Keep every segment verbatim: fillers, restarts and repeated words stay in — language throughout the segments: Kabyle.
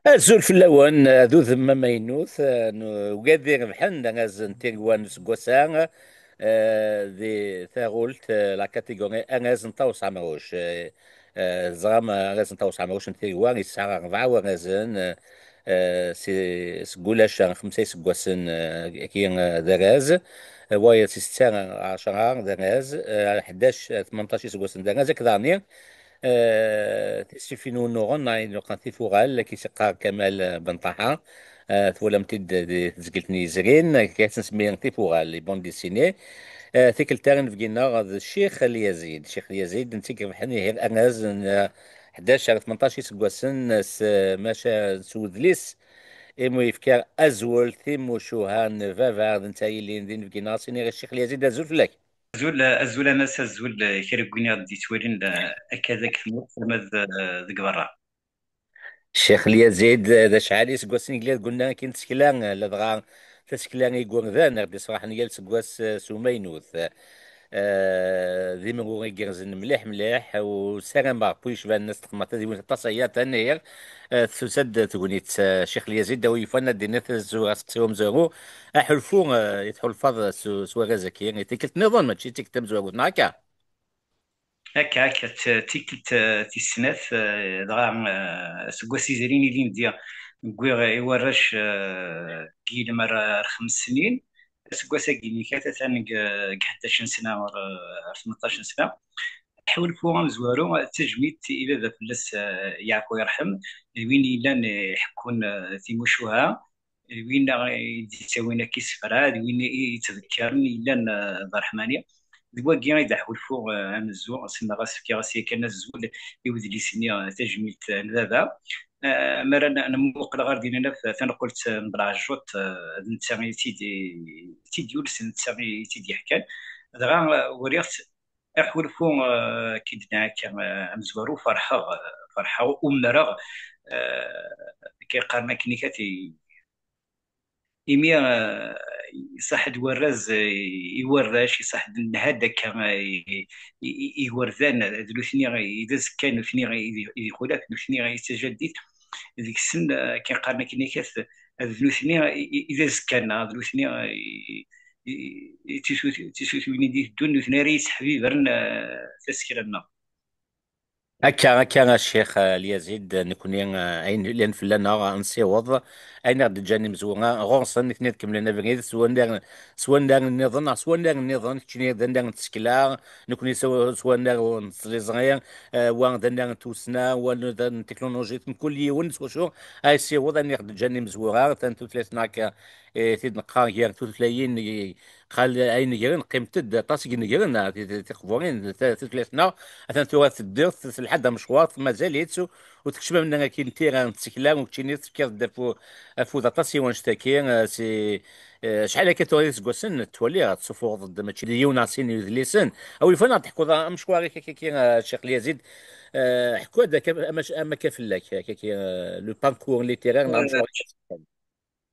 Azul fell-awen, d udem amaynut, eh, n ugad irebḥen arraz n tiregwa n useggas-a, eh, di taɣult, eh, la catégorie arraz n Ṭawes Ɛemruc. Eh, eh, teẓram, eh, arraz n Ṭawes Ɛemruc n tiregwa yesɛa rebɛa warrazen, eh, eh, si, seg ulac xemsa iseggasen, eh, aki, eh, d arraz, eh, wayeḍ si setta ɛecra d arraz, eh, ḥdac, eh, tmenṭac iseggasen d arraz, akked ɛni, eh, tisfifin n wunuɣen, ayen iluqan tifuɣal, akka i s-iqqar Kamal, eh, Benṭaḥa. Eh, twalam-t-id di tezgelt-nni yezrin, akka i s-nsemmi tifuɣal, les bandes dessinées. Eh, tikkelt-a inebgi-nneɣ d Ccix Lyazid. Ccix Lyazid, netta i irebḥen ihi arraz n, eh, ḥdac ar tmenṭac iseggasen s, eh, maca s udlis, imi yefka azwel timucuha n baba, d netta yellin d inebgi-nneɣ, ad s-iniɣ i Ccix Lyazid azul fell-ak. Azul, azul a Mass, azul, eh, kra n win i ɣ-d-yettwalin, eh, akka deg tmurt, ama d, eh, deg berra. Ccix Lyazid, eh, d acḥal iseggasen i yella deg unnar akin tsekla, eh, ladɣa tasekla n yigerdan i ɣ-d-iṣraḥen yal seggas, eh, s umaynut. Eh, d imru igerrzen mliḥ, mliḥ, u ssarameɣ wi yecban Nna Seṭṭfemt ad iwin aṭas aya, tanir, eh, tusa-d tegnit, eh, Ccix Lyazid, a wi yufan ad d-tiniḍ azul aseqsi umezwaru, aḥulfu, eh, i tḥulfaḍ s, s warraz-agi, i tikkelt nniḍen, mačči d tikkelt tamezwarut, neɣ akka? Akka, akka, t-, tikkelt, eh, tis snat, eh, dɣa, eh, aseggas yezrin ilindi wwiɣ i warrac, eh, n yilem ar, ar xems snin. Aseggas-agi-nni atan deg, deg ḥdac n sna ar, ar tmenṭac n sna. Ḥulfu amezwaru, d tajmilt i baba fell-as, eh, yeɛfu yerḥem, d win yellan, eh, iḥekkun, eh, timucuha, d win i d-yettawin akka isefra, d win i yettḍekkaren yellan, eh, d ṛṛeḥmani. D wagi i d aḥulfu, eh, amezzu, semmaɣ-as, fkiɣ-as yakan azul i wedlis-nni, eh, tajmilt, eh, n baba. Eh, mi ara n-, nemmuqel ɣer din, naf taneqqudt, eh, n Belɛejjuṭ, eh, d netta i tt-id-, i tt-id-yules, d netta i tt-id-yeḥkan. Dɣa, eh, uriɣ-tt aḥulfu, eh, k-id-nniɣ akka, eh, amezwaru, ferḥeɣ, eh, ferḥeɣ, umreɣ, eh, akken qqaren akken i kat i-, imi, eh, iṣaḥ-d warraz, eh, i warrac, iṣaḥ-d nnhad akka, eh, i, i, i igerdan, d nutni i d azekka, nutni i d, i d ixulaf, nutni i d tajaddit. Deg-sen, eh, akken qqaren akken i kat, d nutni i, i, i d azekka-nneɣ, d nutni i, i, i d tisut-, tisutwin i d-iteddun, nutni ara yesseḥbibren, eh, tasekla-nneɣ. Akka, akka, a Ccix, eh, Lyazid, nekkni, eh, ayen yellan fell-aneɣ, eh, nessiweḍ ayen i ɣ-d-ǧǧan imezwura ɣur-sen, nitni ad kemmlen abrid s wanda, s wanda nniḍen, neɣ s wanda nniḍen, keččini d anda n tsekla, nekkni s, s wanda n tesliẓri, eh, wa d anda n tussna, wa d anda n teknulujit, mkul yiwen s wacu ay yessiweḍ ayen i ɣ-d-ǧǧan imezwura, atan tutlayt-nneɣ akka, eh, tid neqqar gar tutlayin, eh, qal ayen negren, qqimet-d aṭas i inegren, ah, ti-, ti-, tiqburin, ta-, tutlayt-nneɣ, atan tura teddiḍ, telḥa-d amecwar, mazal-itt, u, u tekcem am akken tira n tsekla, u keččini tefkiḍ-d afu-, afud aṭas i wanect-agi, ah, si, eh, acḥal akka tura iseggasen, ttwaliɣ, tessufuɣeḍ-d mačči d yiwen neɣ sin n yedlisen. A wi yufan ad d-teḥkuḍ amecwar-ik, akka, akka, ah, Ccix Lyazid, eh, ḥku-d akka, ama, ama akka fell-ak, akka, akka, eh, le parcours littéraire, neɣ amecwar-ik.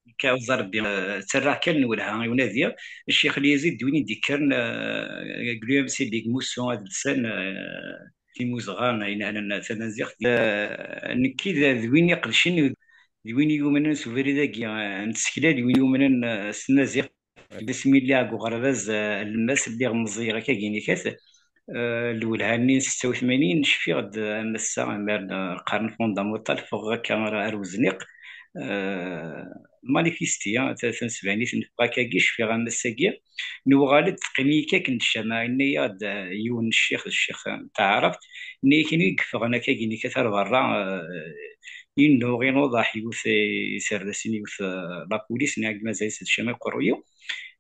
Akka, uẓar Rebbi, eh, ttarraɣ kan lwelha i unadi. Ccix Lyazid d win i d-yekkren, eh, deg l'U M C B deg Musso ad lsan, eh, timuzɣa, eh, inehlen tamaziɣt. Eh, nekki d, d win iqedcen, d win yumnen s ubrid-agi, eh, n tsekla, d win yumnen, eh, s tmaziɣt. Deg asmi lliɣ deg uɣerbaz, eh, alemmas, lliɣ meẓẓiyeɣ akka ginikat. Eh, lwelha-nni n setta u tmanyin, cfiɣ-d, eh, am ass-a, mi ara qqaren fondamental, ffɣeɣ akka ar, ar uzniq. Eh, manifesti, eh, ta-, tanesbanit, neffeɣ akkagi, cfiɣ am ass-agi. Nuɣal-d, teqqim-iyi-k akken ccama, yenna-yaɣ-d, eh, yiwen n ccix, d ccix n taɛrabt, yenna-yak, inu i yeffɣen akka ginikat ar berra, eh, innuɣ, inuḍeḥ, yiwet, eh, iserdasen, yiwet, eh, lapulis, nniɣ-d mazal-itt d ccama iqerru-yi.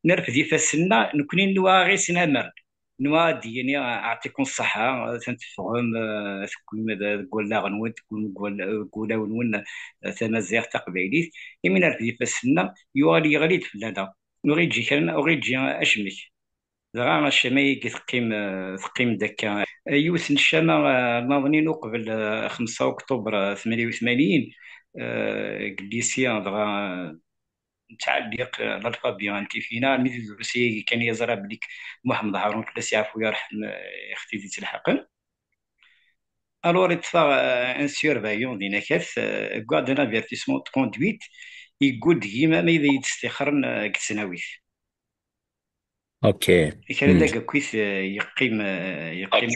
Nerfed ifassen-nneɣ, nekkni nnuɣ aɣ-isnamer. Nwa ad d-yini, "Ɛṭikum ṣṣeḥḥa, atan teffɣem, eh, tewwim d, deg wallaɣ-nwen, tewwim deg wall-, deg wulawen-nwen, eh, tamaziɣt taqbaylit." Imi nerfed ifassen-nneɣ, yuɣal yeɣli-d fell-aneɣ. Ur ɣ-iǧǧi kra, ur ɣ-iǧǧi acemmek. Dɣa ccama-agi teqqim, eh, teqqim-d akka. Eh, yiwet n ccama, eh, naḍnin uqbel, eh, xemsa uktuber, eh, tmanya u tmanyin, eh, deg lycée, dɣa, eh, nettɛelliq, eh, l'alphabet n tifina, armi d drus-agi kan i yeẓra belli Muḥemmed Haṛun, fell-as yeɛfu yerḥem, eh, ixef i d-ittelḥaqen. Alors, iṭṭef-aɣ, euh, un surveillant din akat, euh, wwiɣ-d un avertissement de conduite, yeggul deg-i ma ma yella yi-d-stixren, euh, deg tesnawit. Ok. Kra d agakit, euh, yeqqim, euh, yeqqim,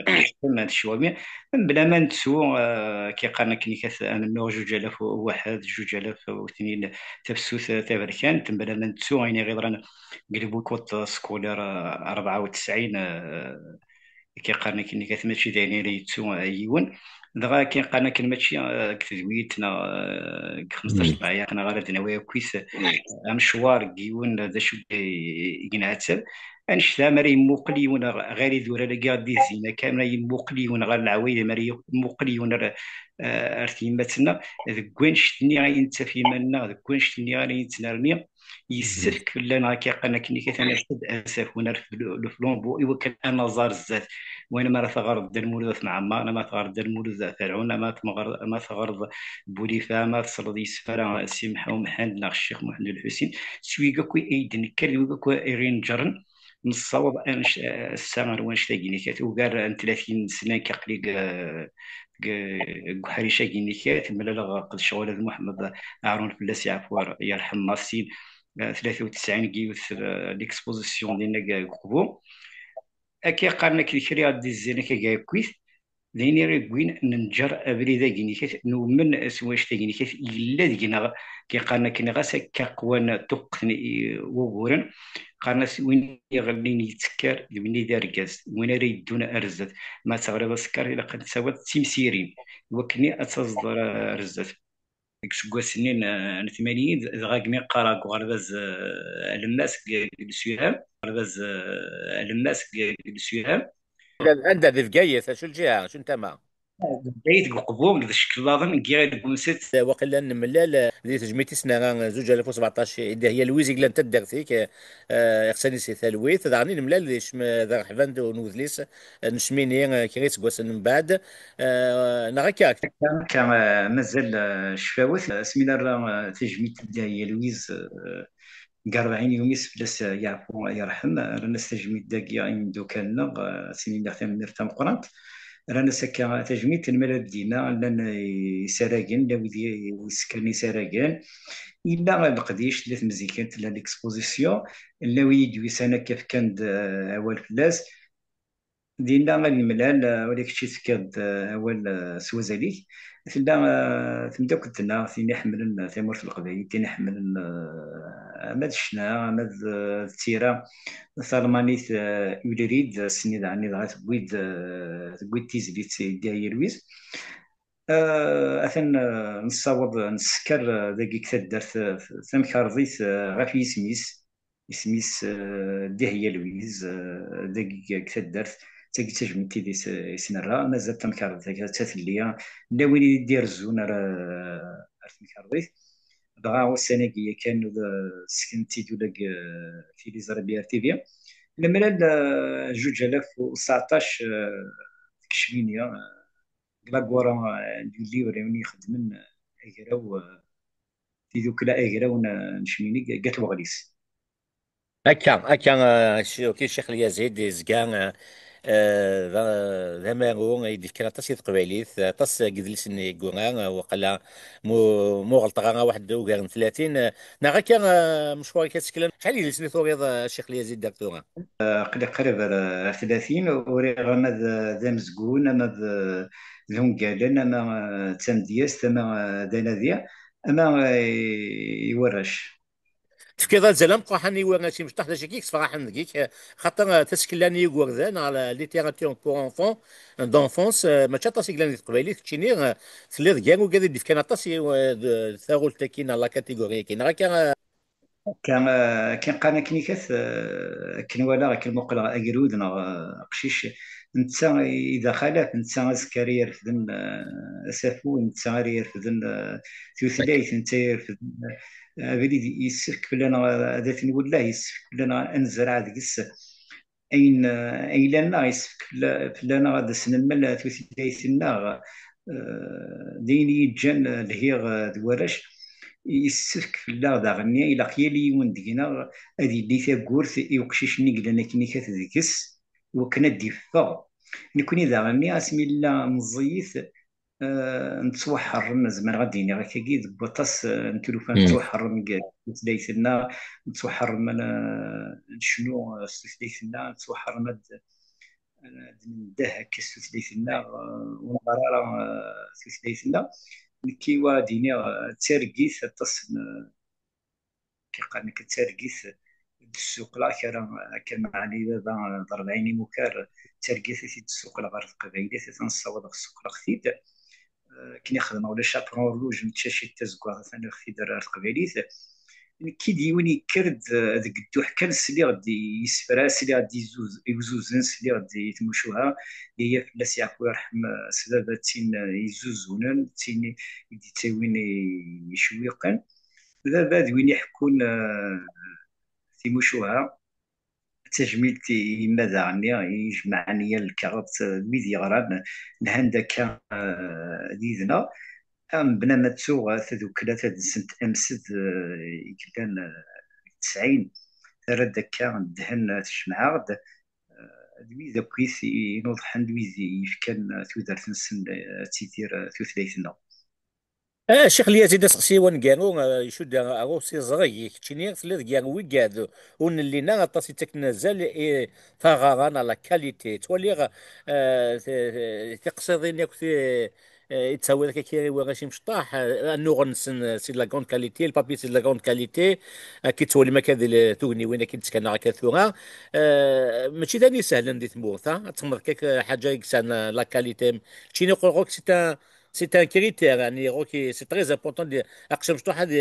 yeqqim ad ccwabi, mebla ma nettu, euh, kiqqaren akken ikat amennuɣ juǧ alaf u waḥed, juǧ alaf u tnin, tafsut, euh, taberkant, mebla ma nettu ayen i ɣ-yeḍran deg lbukut scolaire, euh, rebɛa u tesɛin, euh, Akka qqaren akken, kat mačči d ayen ara yettu, eh, yiwen. Dɣa akken qqaren akken mačči, eh, deg tedwilt neɣ, eh, deg xmesṭac dqayeq neɣ ara d-nawi akkit, eh, amecwar n yiwen d acu i, i yenɛettab. Annect-a mi ara yemmuqel yiwen ɣer, ɣer idurar-agi ɣer d-izzin akka, mi ara yemmuqel yiwen ɣer leɛwayed, mi ara yemmuqel yiwen ar, eh, ar tyemmat-nneɣ, deg wannect-nni ay nettaf iman-nneɣ, deg wannect-nni ara yettnerni, yessefk fell-aneɣ akka qqaren akken ikat ad naf-d asafu, nerfed le, le flambeau i wakken ad naẓ ar zdat. Win ma ara teɣreḍ Dda Lmulud At Mɛemmer, ama teɣreḍ Dda Lmulud At Ferɛun, ama tmeɣreḍ, ama teɣreḍ Bulifa, ama tesleḍ i yisefra Si Mḥ-, Umḥend neɣ Ccix Muḥend Ulḥusin, s wigi akk ay d-nekker, d wigi akk i ɣ-inǧren. Nessaweḍ anec-, ass-a ar wanect-agi-nni kat, ugar n tlatin sna akka aql-i deg, deg, deg uḥric-agi-nni kat, mlaleɣ akked ccɣel d Muḥemmed Aɛrun, fell-as yeɛfu yerḥem, Masin, eh, tlata u tesɛin deg yiwet, eh, l'exposition dinna deg Uqbu. Akka i qqaren akken kra i ɣ-d-izzin akka deg Akkit, d ayen i ɣ-iwwin nenǧer abrid-agi-nni kat, numen s wanect-agi-nni kat, yella deg-neɣ, akka i qqaren akken ɣas akka qwan tuqqten i wuguren, qqaren-as win iɣellin yettekkar d win i d argaz, win ara yeddun ar zdat. Ma teɣriḍ asekkar, ilaq ad tettawiḍ d timsirin, i wakken ad taẓeḍ ar, ar zdat. Deg iseggasen-nni n, n tmanyin, dɣa deg mi qqareɣ deg uɣerbaz, eh, alemmas deg, deg Lesuyam, uɣerbaz, eh, alemmas deg, deg Lesuyam. Anda, di Bgayet, acu lǧiha, acu n tama? Bgayet deg Uqbu, deg Icekllaḍen, deg Yiɣil Bumset. Waqila nemlal, eh, di tejmilt-is n, eh, zuǧ alaf u sbeɛṭac, i Dihya Lwiz i yellan taddart-ik, eh, eh, iɣsan-is i talwit, daɣen i nemlal di cem-, d rreḥba n, n wedlis, eh, n Cmini, eh, kra iseggasen mbeɛd, eh, neɣ akka? Akka, akka, eh, mazal, eh, cfawet, asmi nerra, eh, tajmilt n Dihya Lwiz, eh, deg rebɛin yum-is fell-as, eh, yeɛfu, yerḥem, eh, rran-as tajmilt dagi i imeddukal-nneɣ, eh, ad s-iniɣ tanemmirt tameqqrant. Rran-as akka tajmilt, lmal ar dinna llan, eh, isaragen, llan wid i, i isekren isaragen. Yella leqdic, tella tmezgent, tella l'exposition, llan wid i d-yusan akka fkan-d, eh, awal fell-as. Dinna ad nemlal, eh, ula kečč i tefkiḍ-d, eh, awal, eh, s wazal-ik. Tella, eh, temdakelt-nneɣ, tin iḥemmlen tamurt n Leqbayel, tin iḥemmlen, eh, ama d ccna, ama d, eh, d tira talmanit, eh, Ulrich, ass-nni daɣen dɣa tewwi-d, eh, tewwi-d tizlit i Dihya Lwiz. Eh, atan, eh, nessaweḍ, nessker, eh, dagi deg taddart, eh, tamkarḍit, eh, ɣef yisem-is. Isem-is, eh, Dihya Lwiz, eh, dagi deg taddart, d tagi d tajmilt i s-, i s-nerra, mazal tamkarḍit akka d tatelli, llan win i d-irezzun ar, ar temkarḍit. Dɣa ussan-agi yakan, eh, sseknent-id ula deg, eh, tiliẓri B R T V. Nemlal, eh, zuǧ alaf u tseɛṭac, eh, deg Cmini, eh, deg lagura, eh, n yulli ur ixeddmen, eh, agraw, eh, tidukla agraw n, n Cmini, g-, gat Weɣlis. Akka, akka, eh, ci-, ok, Ccix Lyazid yezga, eh, eh, d a-, d amaru i d-yefkan aṭas i teqbaylit, aṭas n yedlisen i yeggura, eh, waqila mu, mu ɣelṭeɣ ara waḥed ugar n tlatin, eh, neɣ akka, eh, mecwar-ik ad seklen. Acḥal n yedlisen i turiḍ, eh, Ccix Lyazid, ar tura? Eh, aql-i qrib ar, ar tlatin, uriɣ ama d, d amezgun, ama d, d ungalen, ama, eh, d tamedyazt, ama, eh, d anadi, ama, eh, i warrac. Tefkiḍ azal ameqqran i warrac imecṭaḥ, d acu i k-yesferḥen deg-k? Xaṭer, eh, tasekla n yigerdan, neɣ la littérature pour enfants, d'enfance, eh, mačči aṭas i yellan di teqbaylit, keččini, eh, telliḍ gar wigad i d-ifkan aṭas i, eh, d-, taɣult-agi neɣ la catégorie-agi, neɣ akka, eh? Akka, eh, akken qqaren akken ikat, eh, akken walaɣ, akken muqleɣ agrud neɣ, eh, aqcic, netta i d axalaf, netta azekka ara irefden, eh, asafu, netta ara irefden, eh, tutlayt, netta ara irefden, eh, abrid. Yessefk fell-aneɣ, eh, ad t-nwelleh, yessefk fell-aneɣ ad nezreɛ deg-s ayen, eh, ayla-nneɣ, yessefk fell-, fell-aneɣ ad as-nemmel tutlayt-nneɣ, eh, d ayen i yi-ǧǧan, eh, lhiɣ, eh, d warrac. Yessefk fell-aɣ daɣenni, ilaq yal yiwen deg-neɣ ad yelli tagurt i uqcic-nni yellan akken ikat deg-s, wakken ad d-iffeɣ, Nekkni daɣen-nni, asmi nella meẓẓiyit, eh, nettwaḥeṛṛem, zemreɣ ad d-iniɣ akkagi, deg waṭas, eh, n tlufa, nettwaḥeṛṛem deg tutlayt-nneɣ, nettwaḥeṛṛem ad n-, necnu, eh, s tutlayt-nneɣ, nettwaḥeṛṛem ad, ad nendeh akka s tutlayt-nneɣ, eh, ur neɣɣar ara, eh, tutlayt-nneɣ. Nekki, wa ad d-iniɣ, eh, d targit aṭas n, eh, Yeqqar nekk d targit i d-ssuqleɣ kra akka, meɛna baba d rebɛin imukar, d targit i t-id-ssuqleɣ ɣer teqbaylit, atan ssawḍeɣ ssuqleɣ-t-id. Eh, akken i xedmeɣ ulac apron rouge n tcacit tazeggaɣt, atan rriɣ-t-id ar teqbaylit. Nekki d yiwen yekker-d, eh, deg dduḥ kan, sliɣ-d i yisefra, sliɣ-d i izuz-, i uzuzen, sliɣ-d i tmucuha. Yaya fell-as yeɛfu yerḥem, eh, s baba d tin, eh, yezzuzunen, d tin i d-ittawin i, icewwiqen. Baba d win iḥekkun, eh, timucuha. D tajmilt i yemma daɣen-nni i ijemɛen yal lkaɣeḍ, eh, d wid yeɣran lhan-d akka, eh, yid-neɣ. Am bnama ttuɣ tadukla tadelsant Amsed, eh, i yellan, eh, deg tesɛin, terra-d akka ddhen, eh, tejmeɛ-aɣ-d, eh, d wid akkit i inuḍḥen, d wid i yefkan, eh, tudert-nsen, eh, ad tidir, eh, tutlayt-nneɣ. Ah, Ccix Lyazid, aseqsi-w aneggaru, ah, icudd ɣer usiẓreg. Keččini telliḍ gar wigad ur nelli ara aṭas yettakken azal i taɣara neɣ la qualité. Ttwaliɣ, ah, ti-, ti-, tiqsiḍin akk ti-, ah, i d-tawiḍ akka kra i warrac imecṭaḥ, ah, annuɣen-nsen, ah, c'est de la grande qualité, le papier c'est de la grande qualité, akka i ttwalim akka di le-, tugniwin akka i d-ttkaneɣ akka tura. Ah, mačči d ayen isehlen di tmurt, ah, ad txedmeḍ akka ḥaǧa i yesɛan la qualité. Keččini ɣur-k c'est un, c'est un critère, يعني, ɣur-k c'est très important. Aqcic amecṭuḥ ad,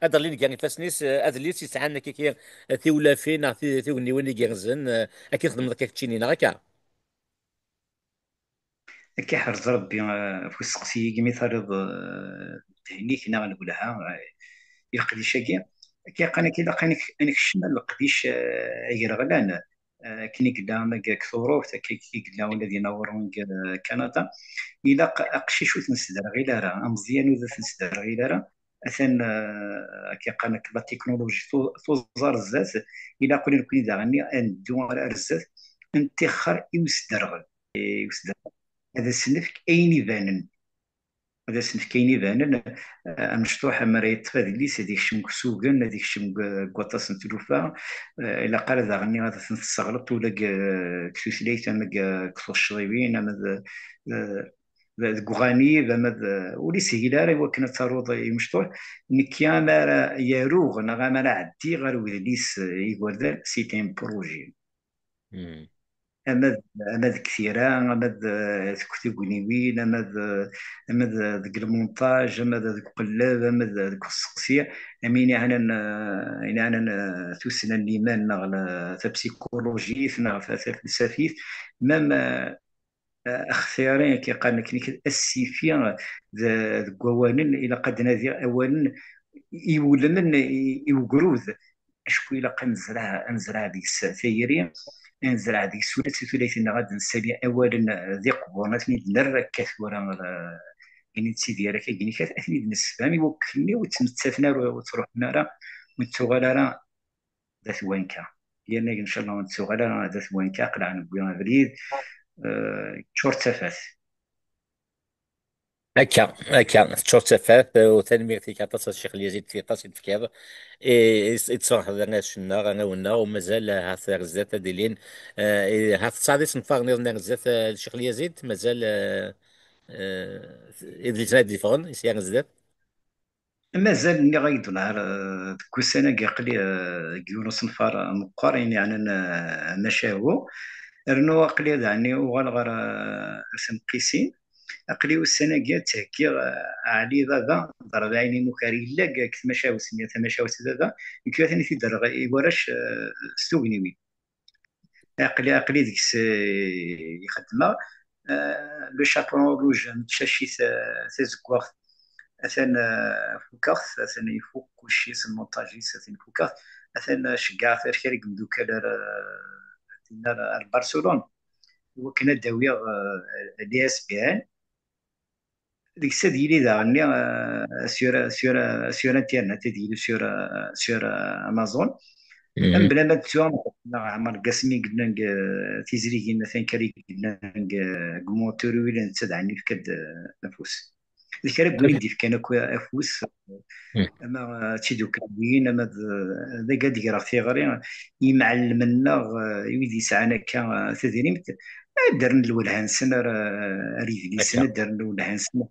ad d-ɣlin gar ifassen-is, eh, adlis yesɛan akka, eh, tiwlafin neɣ ti-, tugniwin igerrzen, eh, akken txedmeḍ akka keččini, neɣ akka? Akka iḥrez Rebbi, eh, ɣef usteqsi-agi mi tariḍ, eh, ddehn-ik neɣ lwelha, eh, i leqdic-agi. Akka yeqqan akka ilaq ad nek-, ad nekcem leqdic, eh, agerɣlan, eh, akken i yella ma deg Tuṛuft, akken i yella ula d inawer deg, eh, Kanada. Ilaq aqcic ur t-nesderɣil ara, ameẓyan ur t-nesderɣil ara. Atan, eh, akka yeqqan akka, la technologie tu-, tuẓar zdat, ilaq ula nekkni daɣen ad neddu ar, ar zdat, nettixer i usderɣel. I usderɣel. Ad as-nefk ayen ibanen. Ad as-nefk ayen ibanen, eh, amecṭuḥ, amar yeṭṭef adlis, ad ikcem deg usugen, ad ikcem deg, deg waṭas n tlufa, eh, ilaq ara daɣen ad ten-tesseɣleḍ ula deg, deg tutlayt, ama deg, deg tuccḍiwin, ama d, eh, deg uɣanib, ama d, ur ishil ara i wakken ad taruḍ i umecṭuḥ. Nekki, amar yaruɣ, neɣ amar ɛeddiɣ ar wedlis, eh, igerdan, c'est un projet. Ama d, ama deg tira, ama d, eh, deg tugniwin, ama d, ama d, deg lmuntaj, ama d, deg uqelleb, ama d, deg useqsi, am ayen iɛnan, eh, ayen iɛnan, eh, tussna n liman, neɣ la, tapsikulujit, neɣ ta-, tafelsafit, même, eh, axtiri, akken qqaren akken, asifi d, deg wawalen, ilaq ad nadiɣ awalen iwulmen i, i ugrud. Acku ilaq ad nezreɛ, ad nezreɛ deg-s tayri, ad nezreɛ deg-s ula d tutlayt-nneɣ, ad nsali awalen d iqburen, ad ten-id-nerr akka tura, eh, i nettidir akka, ad ten-id-nessefhem i wakken ur ttmettaten ara, ur ttruḥun ara, ur nettuɣal ara d at wanka. Yerna, ncallah, ur nettuɣal ara d at wanka, aql-aɣ newwi abrid, eh, yeččur d tafat. Akka, akka, teččur d tafat, u tanemmirt-ik aṭas a Ccix Lyazid, tiṭ-as i d-tefkiḍ. I, i, i tesruḥeḍ arrac-nneɣ, arraw-nneɣ, u mazal, eh, ahat ar zdat ad ilin, eh, i, ahat tesɛiḍ isenfaren nniḍen ar zdat, eh, Ccix Lyazid, mazal, eh, eh, idlisen ad d-yeffɣen, i s-, ar zdat? Mazal, nniɣ-ak-d, eh, deg ussan-agi aql-i, eh, deg yiwen usenfar meqqer, ayen yeɛnan, eh, amacahu. Rnu aql-i daɣen uɣaleɣ ɣer, eh, ar tneqqisin. Aql-i ussan-agi ttheggiɣ, eh, Ɛli Baba d rebɛin imukar, yella deg tmacahut-nni, tamacahut Baba, nekk atan i t-id-rreɣ i warrac, eh, s tugniwin. Aql-i, aql-i deg-s, eh, i xeddmeɣ. Eh, le chaperon rouge n tcacit, eh, tazeggaɣt, atan, eh, fukeɣ-t, atan ifuk kullec-is, lmontaj-is, atan fukeɣ-t, atan, eh, ceggɛeɣ-t ar kra n yimeddukal ar, eh, ar, ar Barcelone, i wakken ad d-awiɣ, eh, l'I S B N. Deg-s ad yili daɣen, eh, sur, sur, sur Internet, ad yili sur, sur, eh, Amazon. Am bla ma d-tuɣ neɣ Ɛmer Qasem i yellan deg, eh, tizrigin, atan kra i yellan deg, eh, deg umotur-iw, netta daɣen yefka-d, eh, afus. D kra n win i d-ifkan akk afus, ama d tidukkawin, ama d, d akka ad greɣ tiɣri, imɛellmen-nneɣ, eh, wid yesɛan akka, eh, tadrimt, ad d-rren lwelha-nsen ar, ar yidlisen, ad d-rren lwelha-nsen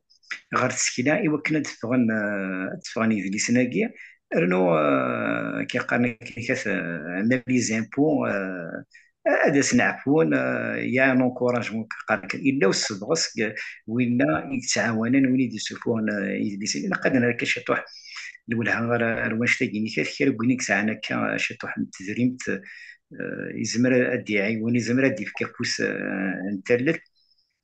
ɣer tsekla, i wakken ad d-ffɣen, eh, ad d-ffɣen yidlisen-agi. Rnu, eh, akka qqaren akka, eh, même les impôts, eh, ad asen-ɛfun, eh, il y a un encouragement, qqaren kan. Yella usebɣes deg winna i yettɛawanen, win i d-yessuffuɣen, eh, idlisen. Ilaq ad nerr akka ciṭuḥ lwelha ar, ar wanect-agi-nni, kra, kra n win i yesɛan akka ciṭuḥ n tedrimt, eh, yezmer ad d-iɛiwen, yezmer ad d-yefk afus, eh, n tallelt.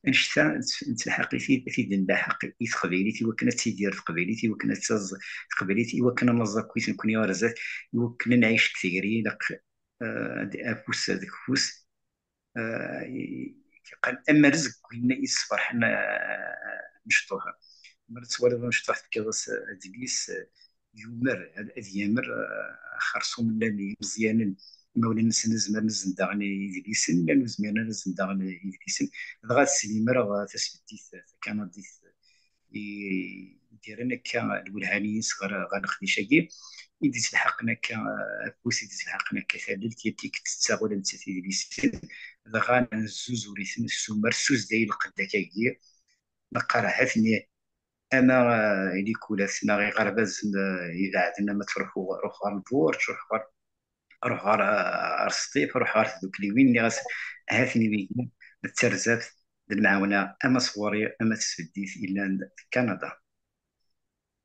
Annect-a nett-, nettelḥaq i tid, tid nlaḥeq i teqbaylit, i wakken ad tidir teqbaylit, i wakken ad taẓ teqbaylit, i wakken ad naẓ akkit nekkni ar zdat, i wakken ad nɛic deg tegri, ilaq, eh, ad afus deg ufus, eh, i-, yeqqan am rrezg n winna i yessferḥen, eh, amecṭuḥ. Mi ara twaliḍ amecṭuḥ tefkiḍ-as adlis, eh, yumer, ad, ad yamer, eh, xersum llan yimeẓyanen, imawlan-nsen zemren ad zen daɣen idlisen, llan ur zmiren ara ad zen daɣen idlisen. Dɣa ad slimer ɣer tasbeddit takanadit i d-yerran akka lwelha-nni-ines ɣer, ɣer leqdic-agi, i d-yettelḥaqen akka, eh, afus, i d-yettelḥaqen akka tallelt, yal tikkelt tettaɣ ula nettat idlisen, dɣa nezzuzuren-iten s umer, s uzday n lqedd akka-agi, neqqar ha-ten-i, ama, eh, i likulat neɣ iɣerbazen, eh, ibeɛden, ama truḥ, ruḥ ɣer lbuṛǧ, ruḥ ɣer, ruḥ ɣer, eh, ɣer Sṭif, ruḥ ɣer tdukliwin, nniɣ-as, ha-ten-i wigi d tarzaft d lemɛawna, ama sɣur-i, ama tasbeddit yellan deg Kanada.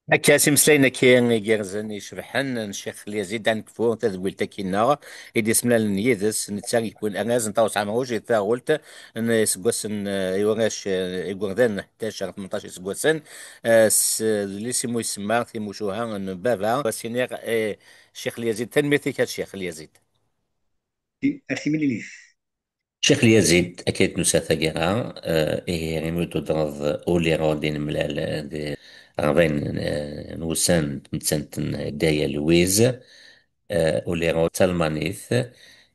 Akka, s imeslayen-agi igerrzen icebḥen n Ccix Lyazid Anekfu, tadwilt-agi-nneɣ i d-yesmlalen yid-s, netta i yewwin arraz n Ṭawes Ɛemruc di taɣult n iseggasen, eh, i warrac, eh, igerdan ḥdac ar tmenṭac iseggasen, eh, s udlis imu isemma Timucuha n Baba. Ad as-iniɣ, eh, Ccix Lyazid, tanemmirt-ik a Ccix Lyazid. Ar timlilit. Ccix Lyazid, akka i d-nusa taggara, eh, ihi imi ur d-tuddreḍ ul iɣur d-nemlal, eh, di rebɛin, eh, n wussan n tmettant n Daya Lwiz, eh, ul iɣur d talmanit,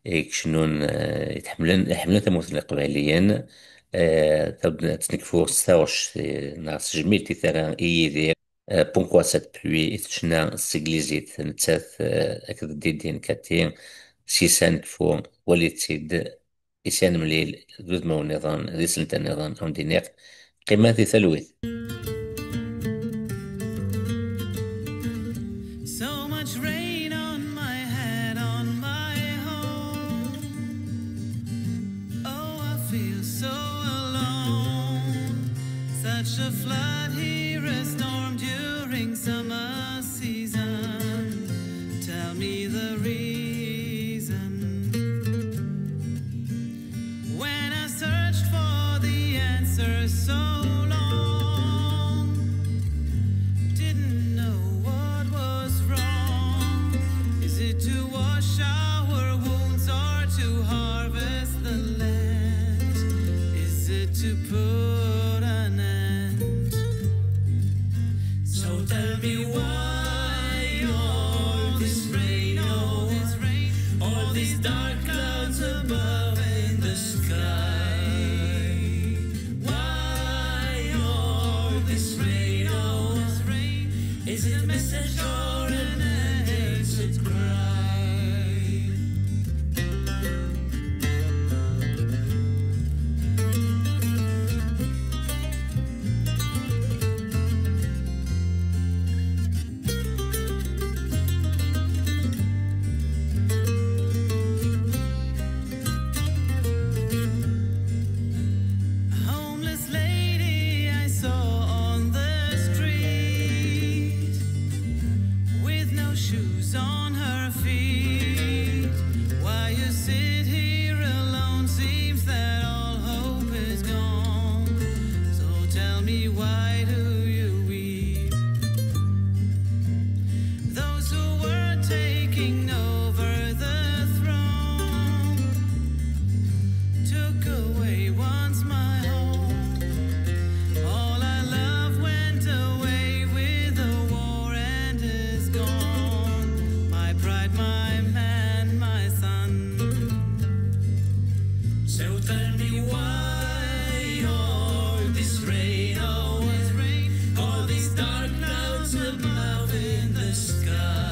i icennun, eh, i tḥemmlen, iḥemmlen tamurt n Leqbayliyen, eh, tab-, ad tt-nekfu s taɣect, eh, neɣ s tejmilt i terra i Yidir. Eh, Pourquoi cette pluie i tecna s teglizit, nettat, eh, akked Didin Kati, s yisan kfu, walit-tt-id, isan mlil, d udmawen niḍen, d iseltan niḍen, a wen-d-iniɣ, qqimet di talwit. So much rain on my head, on my home. Oh, I feel so alone. Such a flood here, a storm during summer season. Tell me the reason. When I searched for the answer so long, didn't know what was wrong. Is it to wash our wounds or to harvest the land? Is it to put an end? So tell me why all this rain, all this rain, all these dark clouds above in the sky. Why all this rain, all this rain? Is it a message or an answered cry? A homeless lady I saw on the street. Love in the sky.